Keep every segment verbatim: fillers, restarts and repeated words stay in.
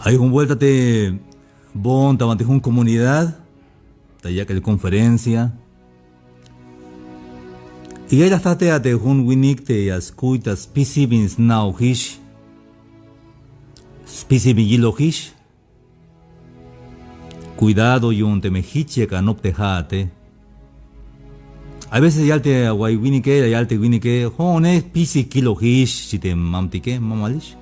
Ay jun vuelta te boon ta banti jun comunidad ta yak'el conferencia. Y ay la jta te a te jun winik te ya skuy ta spisil bin sna'ojix, spisil bin yilojix. Cuidado yu'un teme jich yak anop te ja'ate. Hay veces yal te away winike, yal te winike: "Jo'one, spisil kilojix", xchi te mamtike, mamalix.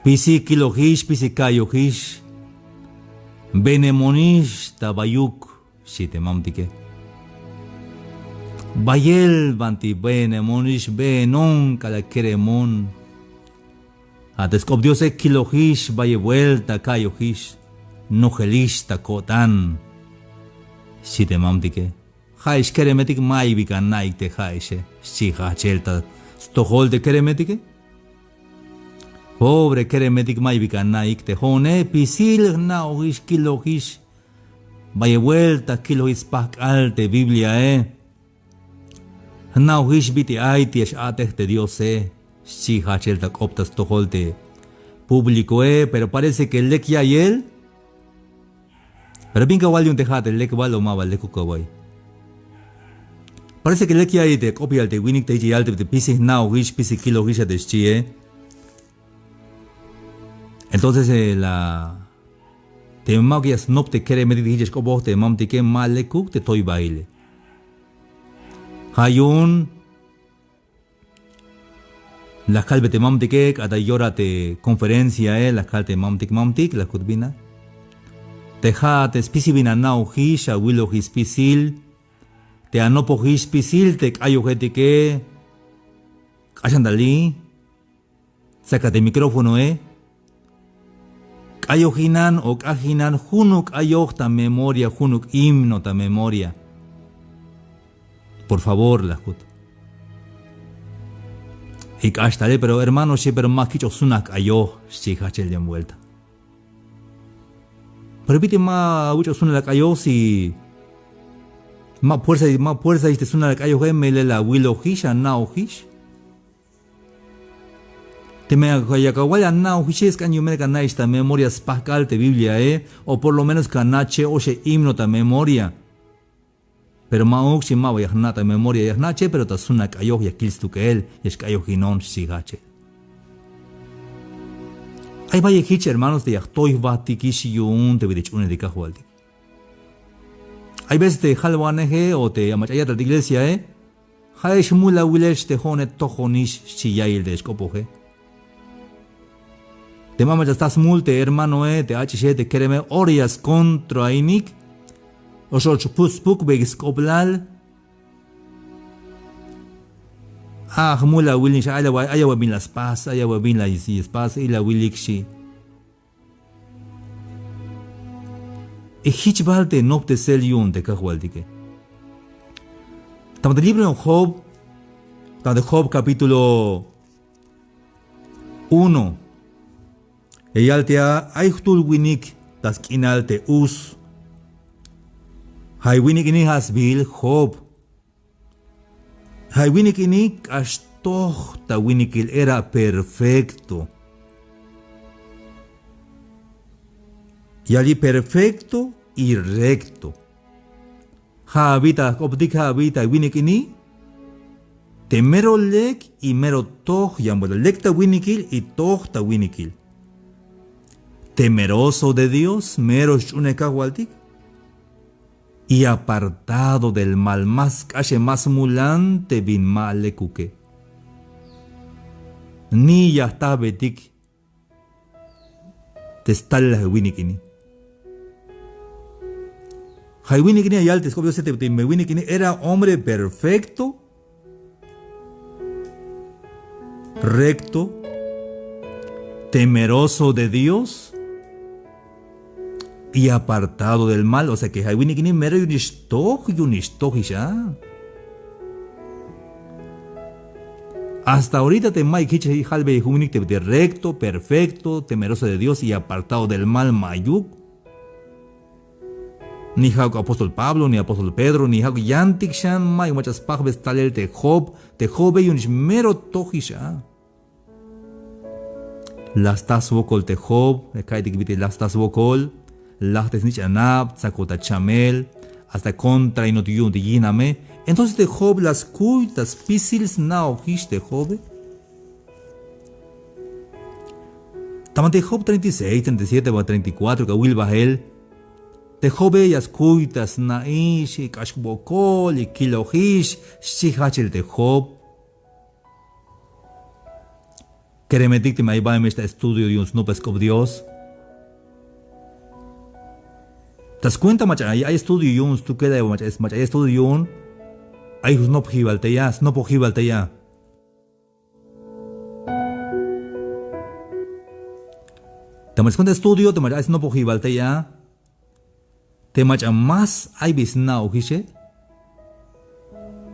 "Spisil kilojix, spisil ka'iyojix. Beenemonix ta bayuk", xchi te mamtike. Bayel banti beenemonix, beenon k'alal keremon. A te sk'op Diose kilojix, bayel vuelta ka'iyojix, nojelix ta ko'tan, xchi te mamtike. Ja'ex keremetik, ma'yuk bi ana'ik te ja'exe, xchi jajchel ta stojol te keremetike. Pobre keremetik, ma'yuk bi ana'ik te jo'one, spisil jna'ojix, kilojix. Bayel vuelta kilojix spajk'al te Bibliae. Jna'ojix bit'il ay te ya x-a'tej te Diose, xchi jajchel ta k'op ta stojol te públicoe, pero parece que lek ya'iyel. Pero bin kawal yu'un te ja'at, lek bal o ma bal lekuk kawal. Parece que lek ya'iyel te k'op ya'iyel te winik te jich ya yal te spisil jna'ojix, spisil kilojix a te xchie. Entonces, eh, la, teme ma'yuk ya snop te keremetik te jich ya xk'opoj te mamtike, ma lekuk te toybahile. Ja' yu'un la kalbe te mamtike, k'alal ta yorat te conferenciae, la kal te mamtik: "Mamtik", la kut, "Bina?" "Te ja'at, te spisil bin ana'ojix, awilojix spisil, te anopojix spisil te k'ayojetike, k'axan tal i, tsakat te micrófonoe. K'ayojinan o k'ajinan junuk k'ayoj ta memoria, junuk himno ta memoria, por favor", la kut. Y k'ax talel: "Pero hermano", xchi, "pero ma kich'oj sunaj k'ayoj", xchi jajchel yan vuelta. "Pero bit'il ma awich'oj sunaj k'ayoj si ma fuerza, ma fuerzaix te sunaj k'ayoje, melel awilojix, ana'ojix?" Teme yak awal ana'ojixe, sk'an yu'un melel ka ana'ix ta memoria spajk'al te Bibliae, o por lo menos ka ana' che oxeb himno ta memoria. Pero ma'uk, xchi, ma ba ya jna' ta memoria, ya jna' che, pero ta sunaj k'ayoj ya kil stukel, ya xk'ayojinon, xchi jajchel. Ay bayel jich hermanos te ya jtoy jbatikix yu'un te bit'il ch'unej te Kajwaltik. Ay veces te jalwaneje o te ya mach'a yatal te iglesiae, ja'ex jmul awilel, xchi, te jo'one tojonix, xchi ya'iyel te ya xk'opoje. Teme mach'a staj smul te hermanoe, te ach'ixe, te kereme, ora ya skontroainik, o xan och spukbeyik sk'oplal. A jmul awil nix, ay awil bin la spas, ay awil bin la spas, ila awilik, xchi. Y jich bal te noptesel yu'un te Kajwaltike. Ta banti libro Job, ta banti Job capítulo uno, ya yal te a: "Ay jtul winik ta sk'inal te us. Ja' winik ini ja' sbiil Job. Ja' winik ini k'ax toj ta winikil, era perfecto". Yali perfecto y recto. Ja' abi ta jk'optik, ja' abi ta winik ini te mero lek y mero toj, yan vuelta lek ta winikil y toj ta winikil. Temeroso de Dios, mero sch'unej Kajwaltik, y apartado del mal, ma sk'axem, ma smulan te bin ma lekuke. Ni ya jtajbetik te stalel ja' winik ini. Ja' winik ini ya yal te sk'op Diose te, te me winik ini era hombre perfecto, recto, temeroso de Dios y apartado del mal. O sea que ja' winik ini mero yu'unix toj, yu'unix tojix a. Hasta ahorita te ma'yuk jich jalbey jun winik te, te recto, perfecto, temeroso de Dios y apartado del mal, ma'yuk. Ni ja'uk apóstol Pablo, ni apóstol Pedro, ni ja'uk yantik xan, ma'yuk mach'a spajbe stalel te Job. Te Jobe yu'unix mero tojix a. La sta swokol te Job, ka'aytik bit'il la sta swokol, laj te snich'anab, tsakot ta chamel, hasta kontrainot yu'un te yiname. Entonces te Job la skuy ta spisil sna'ojix te Jobe. Ta banti Job treinta y seis, treinta y siete, ba treinta y cuatro, k'alal awil bael. Te Jobe ya skuy ta sna'ix, k'ax wokol, kilojix, xchi jajchel te Job. Keremetik teme ay baemex ta estudio yu'un snopoj sk'op Dios. Ta skuenta mach'a ay, ay estudio yu'un stukel, ay mach'a, mach'a ay estudio yu'un, ay jun snopojibal tey a, snopojibal tey a. Te mach'a skuenta estudio, te mach'a ay snopojibal tey a, te mach'a más ay bi sna'ojixe,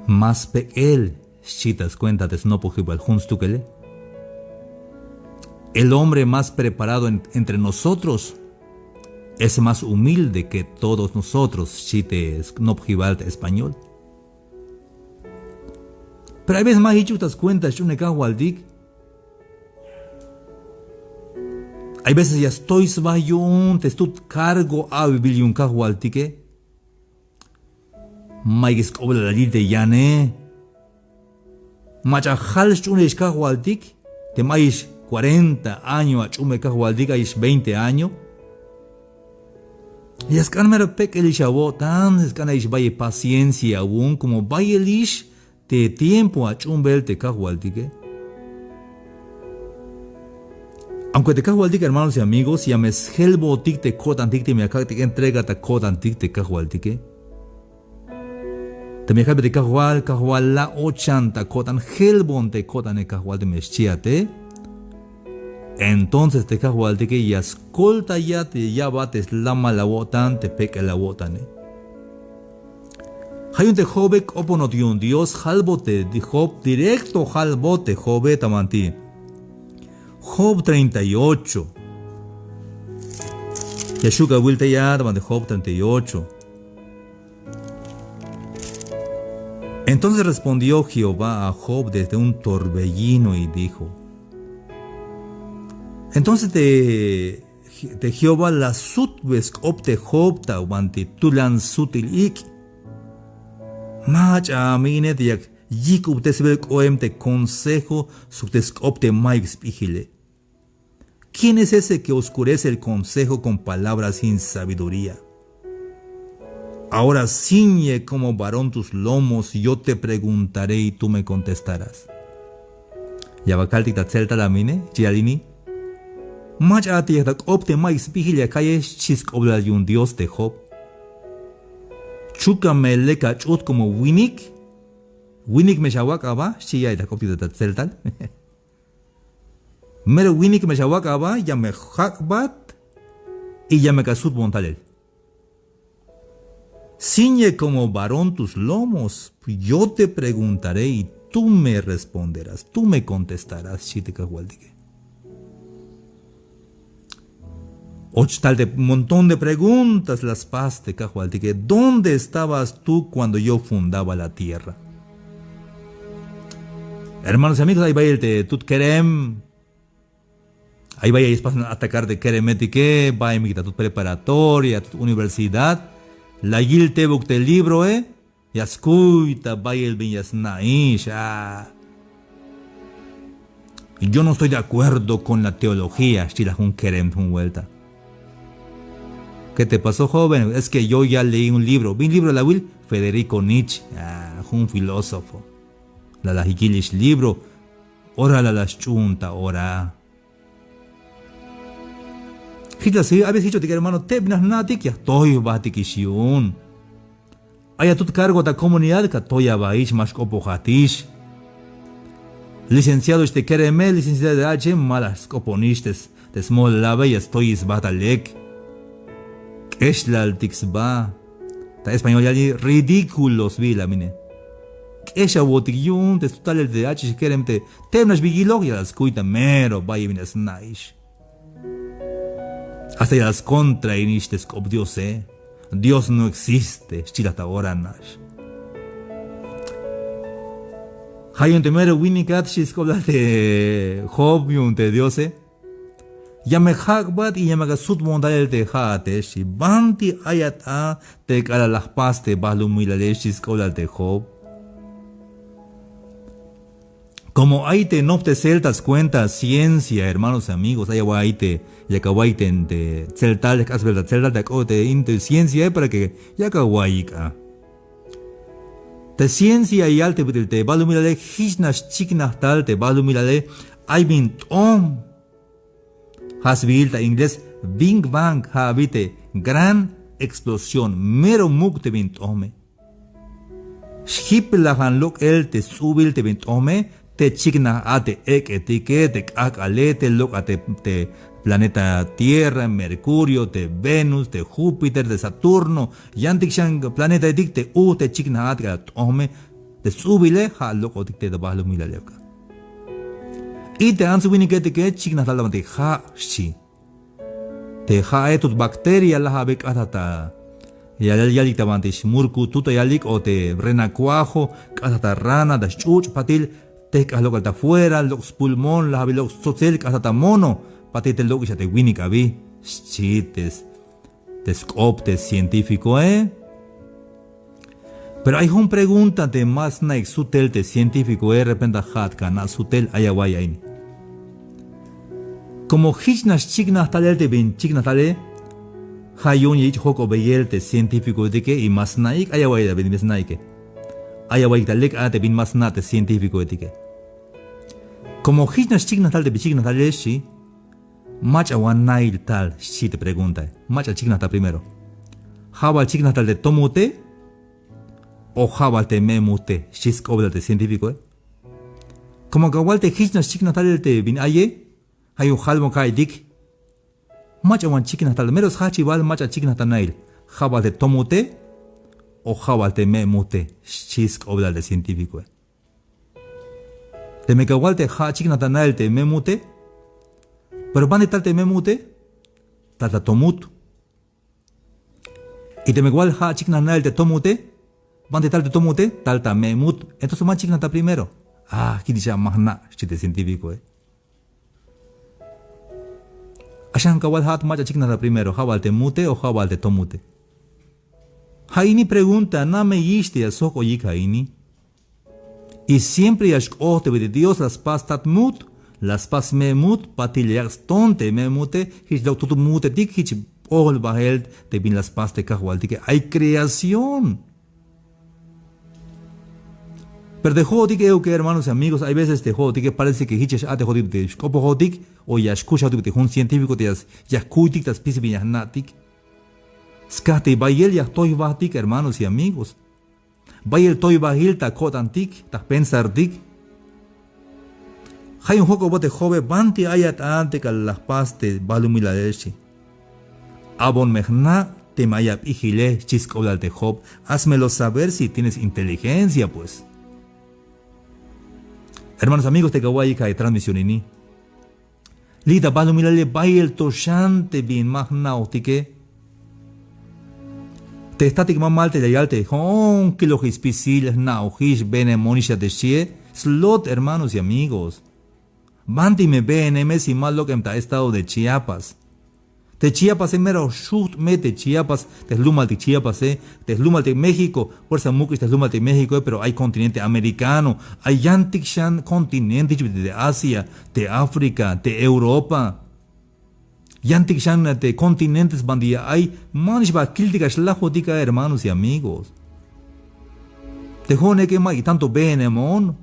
más pek'el xchi ta skuenta te snopojibal jun stukele. El hombre más preparado en- entre nosotros es más humilde que todos nosotros, xchi te snopojibal ta español. Pero hay veces ma jichuk ta skuenta xch'uunel Kajwaltik. Hay veces ya stoy sba yu'un te stut cargo a'bebil yu'un Kajwaltike. Mayuk sk'oblal la yil te yane. Mach'a jal xch'uunelix Kajwaltik. Teme ayix cuarenta año ach'uunbel Kajwaltik, ayix veinte año. Ya sk'an mero pek'elix awo'tan, ya sk'an ayix bayel paciencia awu'un, como bayelix te tiempo ach'uunbel te Kajwaltike. Aunque te Kajwaltik, hermanos y amigos, ya me sjelbotik te ko'tantik teme ya kak'tik entrega ta ko'tantik te Kajwaltike. Teme ya kalbe te Kajwal, Kajwal, la ochan ta ko'tan, jelbon te ko'tane Kajwal teme xchiate. Entonces te Kajwaltike ya skoltayat, ya ya'bat te slamal awo'tan, te pek'el awo'tane. Ja' yu'un te Jobe k'oponot yu'un Dios, jalbot te di- Job, directo jalbot te Jobe ta banti Job treinta y ocho. Ya xju' awil tey a ta banti Job treinta y ocho. Entonces respondió Jehová a Job desde un torbellino y dijo. Entonces te, te Jehová la sutbe sk'op te Job ta banti tulan sutil ik'. Mach'a me ine te yak yijk'ubtesbel k'oem te consejo sok te sk'op te mayuk sp'ijile. ¿Quién es ese que oscurece el consejo con palabras sin sabiduría? Ahora ciñe como varón tus lomos, yo te preguntaré y tú me contestarás. Ya ba kaltik ta tseltal a me ine, chi yal ini. Mach'a a te yak ta k'op te mayuk sp'ijil ya ka'ye, xchi sk'oblal yu'un Dios te Job. Chuka me lek ach'ujt como winik. Winik me xawak' aba, xchi ya'iy ta k'optik ta tseltal. Mero winik me xawak' aba, ya me jak'bat y ya me k'ax sutbon talel. Ciñe como varón tus lomos, yo te preguntaré y tú me responderás, tú me contestarás, xchi te Kajwaltike. Och tal te montón de preguntas la spas te Kajwaltike. ¿Dónde estabas tú cuando yo fundaba la tierra? Hermanos y amigos, ay bayel te tut kerem. Ay bayel ya spas atacar te keremetike, baemik ta tut preparatoria, tut universidad. La yil tebuk te libroe. Ya skuy ta bayel bin ya sna'ix a. Yo no estoy de acuerdo con la teología, xchi la jun kerem jun vuelta. ¿Qué te pasó, joven? Es que yo ya leí un libro. ¿Bin libro la awil? Federico Nietzsche. Ah, jun filósofo. La la yilix libro. Ora la la xch'uun ta ora. Jich la si, a veces jichotik hermano, teb nax jna'tik ya jtoy jbatikix yu'un. Ay atut cargo ta comunidad, ka toy abaix, ma xk'opojatix. Licenciado ix te kereme, licenciado te ache, ma la sk'oponix te s- te smolal abe, ya stoyix sba ta lek. K'exlaltik sba. Ta español yal ridículo sbiil a me ine. K'ex awo'tik yu'un te stutalel te ach'ix kerem te teb nax bin yiloj, ya la skuy ta mero bayel bin ya sna'ix. Hasta ya la skontrainix te sk'op Diose. Dios no existe, xchi la ta ora nax. Ja' yu'un te mero winikat, xchi sk'oplal te Job yu'un te Diose. Ya me jak'bat y ya me ak'a sutbon talel te ja'ate, xchi. Banti ayat a te k'alal la jpas te balumilale, xchi sk'oblal te Job. Como ay te noptesel ta skuenta ciencia, hermanos y amigos, ay awa'iy te, yak awa'iy te, te tseltal, k'asbel ta tseltal, te ak'o te in te cienciae para que yak awa'iyik a. Te ciencia yal te bit'il te balumilale, jich nax chiknaj tal te balumilale, ay bin t'om. Ja' sbiil ta inglés Big Bang, ja' abi te gran explosión, mero muk' te bin t'ome. Xjiplajan lok'el te sts'ubil te bin t'ome, te chiknaj a te ek'etike, te k'ak'ale, te lok'at te, te planeta Tierra, Mercurio, te Venus, te Júpiter, te Saturno, yantik xan planetaetik te u te chiknaj a te k'alal t'ome, te sts'ubile ja' lok'otik te balumilale. Y te ants winiketike chiknaj tal ta banti ja', xchi. Te ja'e tut bacteria laj abi k'ataj ta, ya, ya, yalik ta banti xmurkutut ta yalik, o te renacuajo, k'ataj ta rana, ta xch'uch', patil, tejk'aj lok'al ta fuera, lok' spulmón, laj abi lok' stsotsil, k'ataj ta mono, patil te lok'ix a te winik abi, xchi te, te sk'op te científicoe. Pero ay jun pregunta te ma sna'ik sutel te científicoe, repente ja'at ka ana' sutel, ay awa'iy a ini. Como jich nax chiknaj talel te bin chiknaj tale, ja' yu'un ya yich' jojk'obeyel te científicoetike y ma sna'ik, ay awa'iy a te bin ma sna'ike. Ay awa'iy ta lek a te bin ma sna' te científicoetike. Como jich nax chiknaj tal te bin chiknaj tale, xchi. Mach'a wan nail tal, xchi te preguntae. Mach'a chiknaj tal primero. Ja' bal chiknaj tal te tomute o ja' bal te me'mute, xchi sk'oblal te científicoe. Como ka wal te jich nax chiknaj talel te bin aye, ja' yu'un jalbon ka'iytik. Mach'a wan chiknaj tal, mero sjajchibal mach'a chiknaj tal nail. Ja' bal te tomute o ja' bal te me'mute, xchi sk'oblal te científicoe. Teme ka wal te ja' chiknaj tal nail te me'mute, pero banti tal te me'mute, tal ta tomut. Y teme ka wal ja' chiknaj nail te tomute, banti tal te tomute, tal ta me'mut. Entonces ma chiknaj tal primero. Ah, jich nix a ma jna', xchi te científicoe. Axan ka wal ja'at mach'a chiknaj tal primero, ja' bal te mute o ja' bal te tomute. Ja' ini pregunta, nameyix te ya sjojk'oyik ja' ini. Y siempre ya xk'ot te bit'il Dios la spas tat mut, la spas me'mut, patil ya yak' ston te me'mute, jich lok' tut mutetik, jich p'ol bajel te bin la spas te Kajwaltike, ay creación. Pero te jo'otike, euke, hermanos y amigos, hay veces te jo'otike parece que jich ya x-a'tejotik te xk'opojotik o ya xkuxajotik te jun científico te ya, ya kuytik ta spisil bin ya jna'tik. Skaj te bayel ya jtoy jbatik, hermanos y amigos. Bayel toybajil ta ko'tantik, ta jpensartik. Ja' yu'un jojk'obot te Jobe, banti ayat a te k'alal la jpas te balumilale, xchi. Abon me jna' teme ay ap'ijile, xchi sk'oblal te Job. Házmelo saber si tienes inteligencia, pues. Hermanos, amigos, te ka awa'iyik ja' te transmisión ini. Li' ta balumilale bayel to xan te bin ma jna'ojtike. Te jtatik mamal te la yal te jo'on kilojix spisil, jna'ojix, beenemonix a te xchie. Slot, hermanos y amigos. Banti me beeneme si ma lok'em ta estado de Chiapas. Te Chiapase mero xujt' me te Chiapas, te jlumaltik Chiapase, te jlumaltik México, fuerza muk'ix te jlumaltik Méxicoe, pero ay continente americano, ay yantik xan continente, jich bit'il te Asia, te África, te Europa. Yantik xan te continentes banti ya ay, manix ba kiltik a xlajotik a, hermanos y amigos. Te jo'one que ma'yuk tanto beenemon.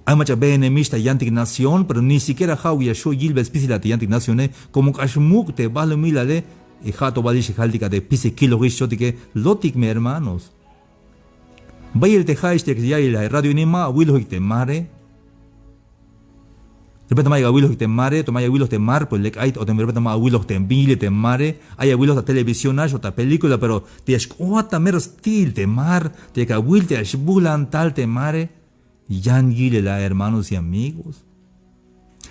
Ay mach'a beenemix ta yantik nación, pero ni siquiera ja'uk ya xju' yilbel spisil a te yantik nacione, como k'ax muk' te balumilale, y ja' to balix jaltik a te spisil kilojix xchotike, lotik me hermanos. Bayel te ja'ix te ya'iyel a radio ini ma awilojik te mare. Repente ma ya awilojik te mare, to ma ya awiloj te mar, pues lek ay, o te repente ma awiloj te bin yilel te mare, ay awiloj ta televisión nax o ta película, pero te ya xk'ot ta mero sti'il te mar, te yak awil te ya xbulan tal te mare, yan yilel a, hermanos y amigos.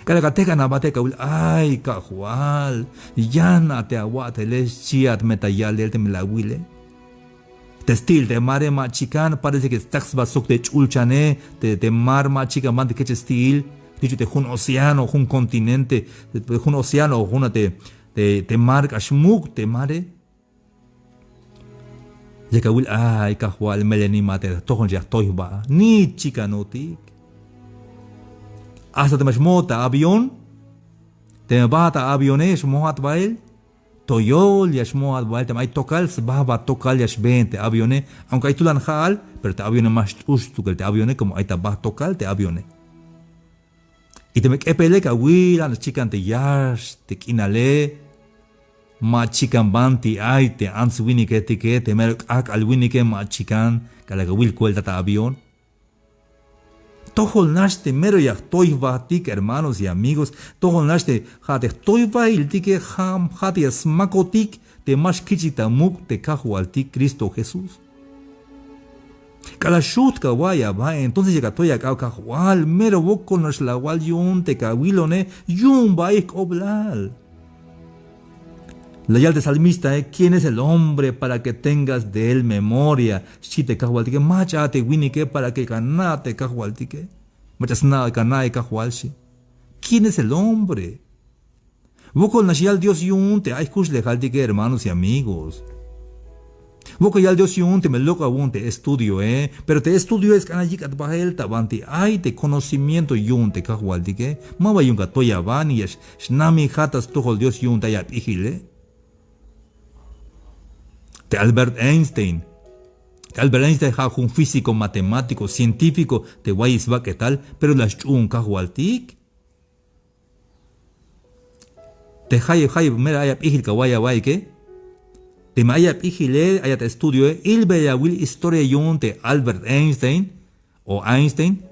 K'alal ka tejk'an aba te ya kawil, ay, Kajwal, yan a te awa'tele, xchiat me ta yalel teme la awile. Te sti'il te mare ma chikan, parece que stsak sba sok te ch'ulchane, te, te mar ma chikan banti kech sti'il, Jichuk te jun océano, jun continente, jun océano o jun te, te, te mar k'ax muk' te mare. Yak awil, ay Kajwal, melel nimatik, tojol ya jtoy jba. Ni chikanotik. Hasta teme xmojat ta avión, teme bajat ta avione, xmojat bael, toyol ya xmojat bael, teme ay tokal, sba jba tokal ya xbeen te avione, aunque ay tulan ja'al, pero te avione ma xt'ux stukel te avione, como ay ta ba tokal te avione. Y teme k'epel lek awil, nax chikan te yax te k'inale, ma chikan banti ay te ants winiketike, te mero k'ak'al winike ma chikan, k'alal awil kuelta ta avión. Tojol nax te mero ya jtoy jbatik, hermanos y amigos, tojol nax te ja' te jtoy jbailtike, ja', ja' te ya smakotik te ma xkich'tik ta muk' te Kajwaltik Cristo Jesús. K'alal xujt' kawa'iy aba, entonces yak atoy ak'ab: Kajwal, mero wokol nax la awal yu'un te kawilone, yu'un bael jk'oblal. La yal te salmistae: ¿Quién es el hombre para que tengas de él memoria? Xchi te Kajwaltike. Mach'a te winike para que kana' te Kajwaltike. Mach'a sna' kana' te Kajwal, xchi. ¿Quién es el hombre? Wokol nax yal Dios yu'un te ay jkuxlejaltike, hermanos y amigos. Wokol yal Dios yu'un teme lok' awu'un te estudioe, pero te estudioe sk'an ya yik'at bael ta banti ay te conocimiento yu'un te Kajwaltike. Ma ba yu'un ka atoy aba, ni ya xnamijat ta stojol Dios yu'un te ay ap'ijile. Te Albert Einstein. Te Albert Einstein ja' jun físico, matemático, científico te wayix sbak'etal, pero la sch'uun Kajwaltik. Te jayeb, jayeb mero ay ap'ijil kawa'iy abaike. Teme ay ap'ijile, ayat estudioe, ilbel awil historia yu'un te Albert Einstein o Einstein.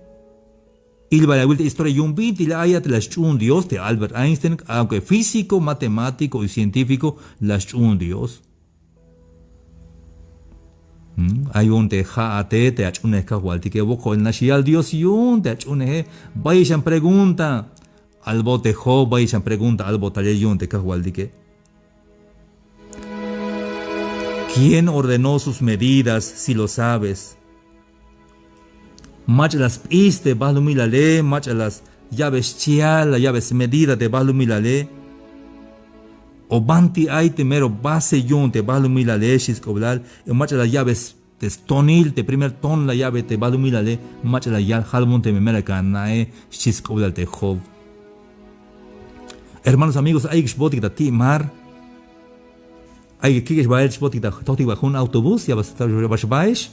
Ilbel awil te historia yu'un bit'il ayat la sch'uun Dios te Albert Einstein, aunque físico, matemático y científico, la sch'uun Dios. Mm, ay yu'un te ja'ate te ach'unej Kajwaltike, wokol nax yal Dios yu'un te ach'uneje. Bayel xan pregunta albot te Job, bayel xan pregunta albot talel yu'un te Kajwaltike. ¿Quién ordenó sus medidas, si lo sabes? Mach'a la sp'is te balumilale, mach'a la ya'be schial, la ya'be smedida te balumilale. O banti ay te mero base yu'un te balumilale, xchi sk'oblal, mach'a la ya'be s- te stonil, te primer ton la ya'be te balumilale, mach'a la yal jalbon teme mero kana'e, xchi sk'oblal te Job. Hermanos, amigos, ayuk xbootik ta ti' mar. Ayuk kik'ex bael xbootik ta, tojtik ba jun autobús, ya ba, ya ba xbaex.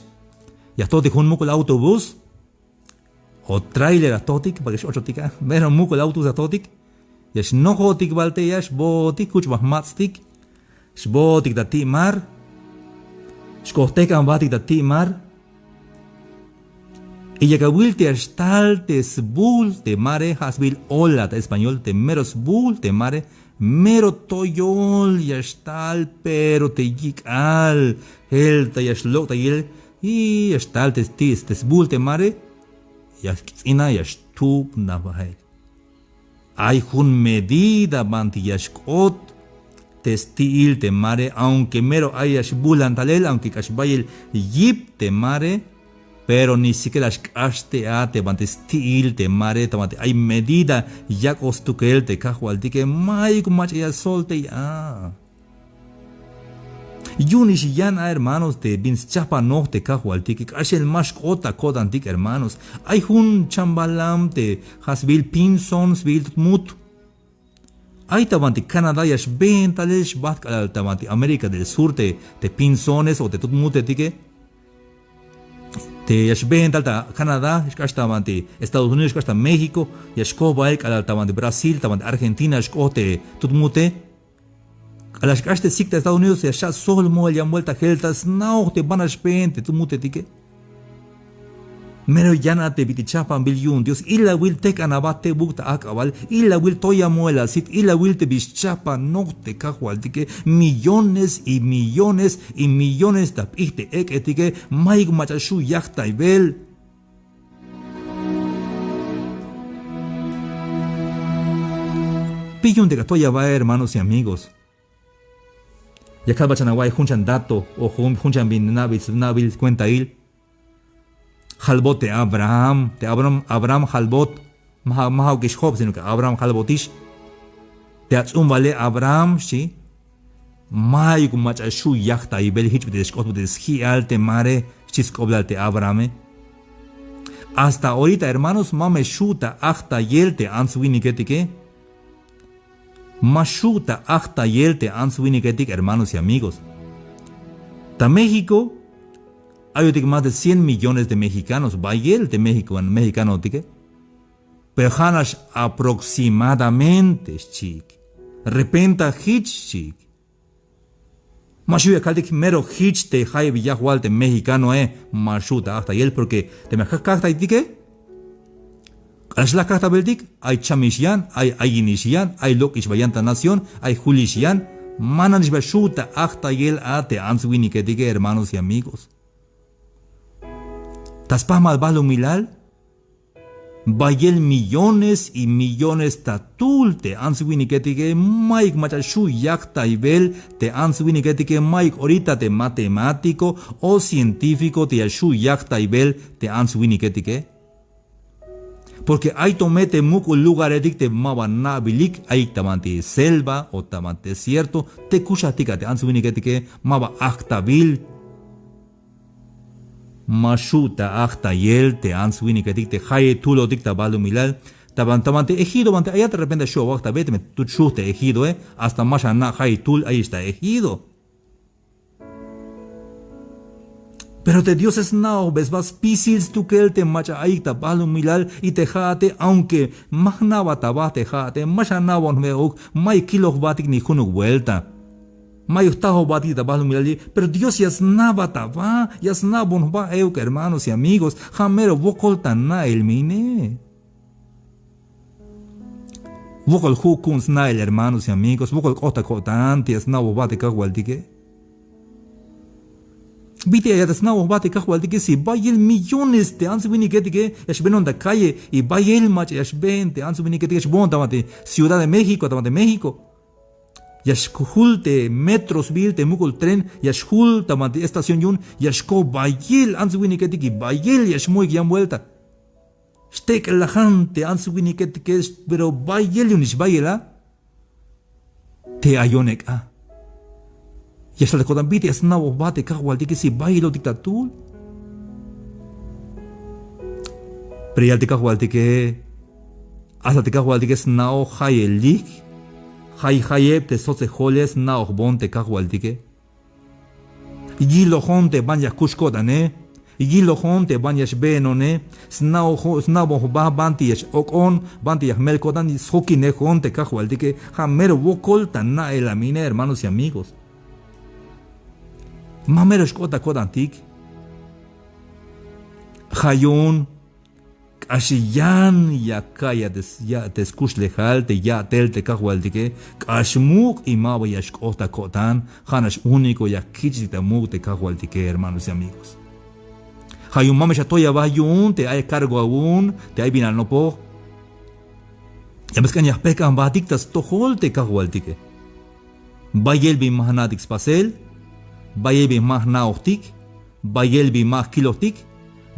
Ya jtojtik jun muk'ul autobús o tráiler, ya jtojtik, para que x-ochotik a, mero muk'ul autobús ya jtojtik. Ya xnojotik bael te' ya, xbootik, kuch' ba jmats'tik. Xbootik ta ti' mar. Xkojtejk'an jbatik ta ti' mar. Y yak awil te ya xtal te sbul te mare, ja' sbiil ola ta español, te mero sbul te mare, mero toyol ya xtal, pero te yik'al jelta ya xlok' ta yilel, y ya xtal te sti-, te sbul te mare, ya xts'ina, ya xtubnaj bael. Ay jun medida banti ya xk'ot te sti'il te mare, aunque mero ay ya xbulan talel, aunque k'ax bayel yip te mare, pero ni siquiera xk'ax te a te banti sti'il te mare, ta banti ay medida yak'oj stukel te Kajwaltike, mayuk mach'a ya soltey a. Yu'unix yan a, hermanos, te bin schapanoj te Kajwaltike, k'axel ma xk'ot ta ko'tantik, hermanos. Ay jun chambalam te ja' sbiil pinzón, sbiil tut mut. Ay ta banti Canadá ya xbeen talel xbajt k'alal ta banti América del Sur te, te pinzones o te tut mutetike. Te ya xbeen tal ta Canadá, xk'ax ta banti Estados Unidos, xk'ax ta México, ya xkoj bael k'alal ta banti Brasil, ta banti Argentina, xk'ot te tut mute. K'alal xk'ax te sik ta Estados Unidos ya xcha' sojol moel yan vuelta jelta sna'oj te ban ya xbeen te tut mutetike. Mero yan a te bit'il chapanbil yu'un Dios, ilawil tejk'an aba tebuk ta ajk'abal, ilawil toya moel asit, ilawil te bin xchapanoj te Kajwaltike, millones y millones y millones ta p'ij te ek'etike, mayuk mach'a xju' yajtaybel. ¿Pi yu'un te k'atoy aba, hermanos y amigos? Ya kalbat xan awa'iy jun xan dato o jun, jun xan bin nabil, nabil cuentail. Jalbot te Abraham, te Abraham, Abraham jalbot. Ma ja' ma ja' uk'ix Job sino ke Abraham jalbotix. Te atz'umbale Abraham xchi. Mayuk mach'a xju' yajtaybel jich bit'il xk'ot bit'il sji'al te mare xchi sk'oblal te Abrahame. Hasta orita hermanos ma me xju' ta ajtayel te ants winiketike. Ma xju' ta ajtayel te ants winiketik hermanos y amigos. Ta México ayotik más de cien millones de mexicanos bayel te México mexicanotike. Pero ja'nax aproximadamente xchiik. Repenta jich xchiik. Ma xju' ya kaltik mero jich te jayeb yajwal te mexicanoe. Ma xju' ta ajtayel porque teme kajtaytike k'alal xlaj kajtabeltik ay chamix yan, ay ayinix yan, ay lok'ix ba yan ta nación, ay julix yan. Ma nanix ba xju' ta ajtayel a te ants winiketike hermanos y amigos. Ta spajmal balumilal bayel millones y millones ta tul te ants winiketike. Mayuk mach'a xju' yajtaybel te ants winiketike. Mayuk orita te matemático o científico te ya xju' yajtaybel te ants winiketike. Porque ay to me te muk'ul lugaretik te ma ba na'bilik ayik ta banti selva o ta banti desierto te kuxajtik a te ants winiketike. Ma ba ajtabil. Ma xju' ta ajtayel te ants winiketik te jayeb tulotik ta balumilal. Ta banti ejido banti ayat de repente xju' awajtabe teme tut xju' te ejidoe. Hasta ma xana' jayeb tul ayix ta ejido. Pero te diose sna'ojbe sba spisil stukel te mach'a ayik ta balumilal y te ja'ate aunque ma jna'bat aba te ja'ate ma xana'bon jbe'uk. Mayuk kiloj jbatik ni junuk buelta. Mayuk jtajoj jbatik ta balumilal. Pero dios ya sna'bat aba ya sna'bon jba euk hermanos y amigos. Ja' mero wokol ta na'el me ine. Wokol ju' ku'un sna'el hermanos y amigos wokol k'ot ta ko'tan te ya sna'bon jba te kajwaltike. Bit'il ya ta sna'bon jba te kajwaltike si bayel millones te ants winiketike ya xbeenon ta kalle. Y bayel mach'a ya xbeen te ants winiketike ya xboon ta banti ciudad de méxico ta banti méxico. Ya xjul te metro sbiil te muk'ul tren ya xjul ta banti estación yu'un. Ya xkoj bayel ants winiketik y bayel ya xmu'ik yan buelta. Xtek'lajan te ants winiketike. Pero bayel yu'un ix bayel a te ayon ek'a. Ya xtal ta ko'tan bit'il ya sna'bon jba te kajwaltike si bayelotik ta tul. Pero yal te kajwaltike hasta te kajwaltike sna'oj jayeb lik. Jay jayeb te sotsejole sna'ojbon te kajwaltike. Yilojon te ban ya jkux ko'tane. Yilojon te ban ya xbeenone. Sna'bon jba banti ya x'ok'on banti ya jmel ko'tan. Sjokinejon te kajwaltike. Ja' mero wokol ta na'el a me ine hermanos y amigos. Ma mero xk'ot ta ko'tantik. Ja' yu'un k'ax yan ya ka'y a te skuxlejal te ya'tel te kajwaltike. K'ax muk' y ma ba ya xk'ot ta ko'tan. Ja'nax único ya kich'tik ta muk' te kajwaltike hermanos y amigos. Ja' yu'un ma me xatoy aba yu'un te ay kargo awu'un te ay bin anopoj. Ya me sk'an ya jpejk'an jbatik ta stojol te kajwaltike. Bayel bin ma jna'tik spasel. Bayel bin ma jna'ojtik. Bayel bin ma jkilojtik.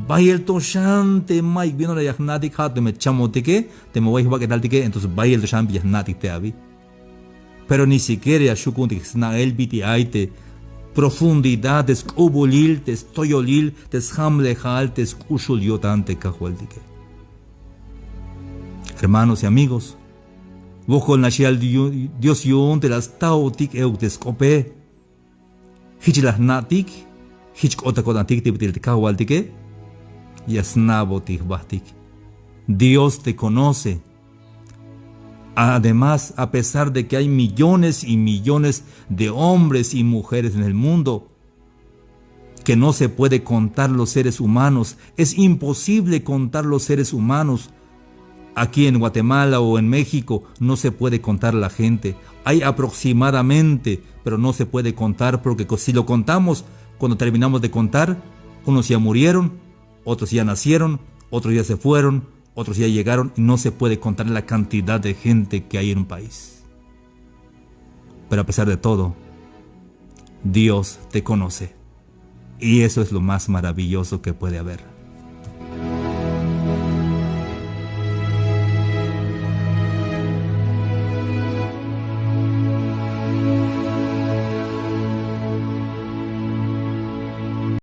Bayel to xan te mayuk bin ora ya jna'tik ja' teme chamotike teme way jbak'etaltike entonces bayel to xan bin ya jna'tik te abi. Pero ni siquiera ya xju' ku'untik sna'el bit'il ay te profundidad te sk'ubulil te stoyolil te sjamlejal te sk'uxul yo'tan te kajwaltike. Hermanos y amigos, wokol nax yal dios yu'un te la staotik euk te sk'ope. Jich la jna'tik. Jich k'ot ta ko'tantik te bit'il te kajwaltike. Ya sna'botik jbatik. Dios te conoce. Además a pesar de que hay millones y millones de hombres y mujeres en el mundo que no se puede contar los seres humanos. Es imposible contar los seres humanos. Aquí en Guatemala o en México no se puede contar la gente. Hay aproximadamente, pero no se puede contar porque si lo contamos, cuando terminamos de contar, unos ya murieron, otros ya nacieron, otros ya se fueron, otros ya llegaron y no se puede contar la cantidad de gente que hay en un país. Pero a pesar de todo, Dios te conoce. Y eso es lo más maravilloso que puede haber.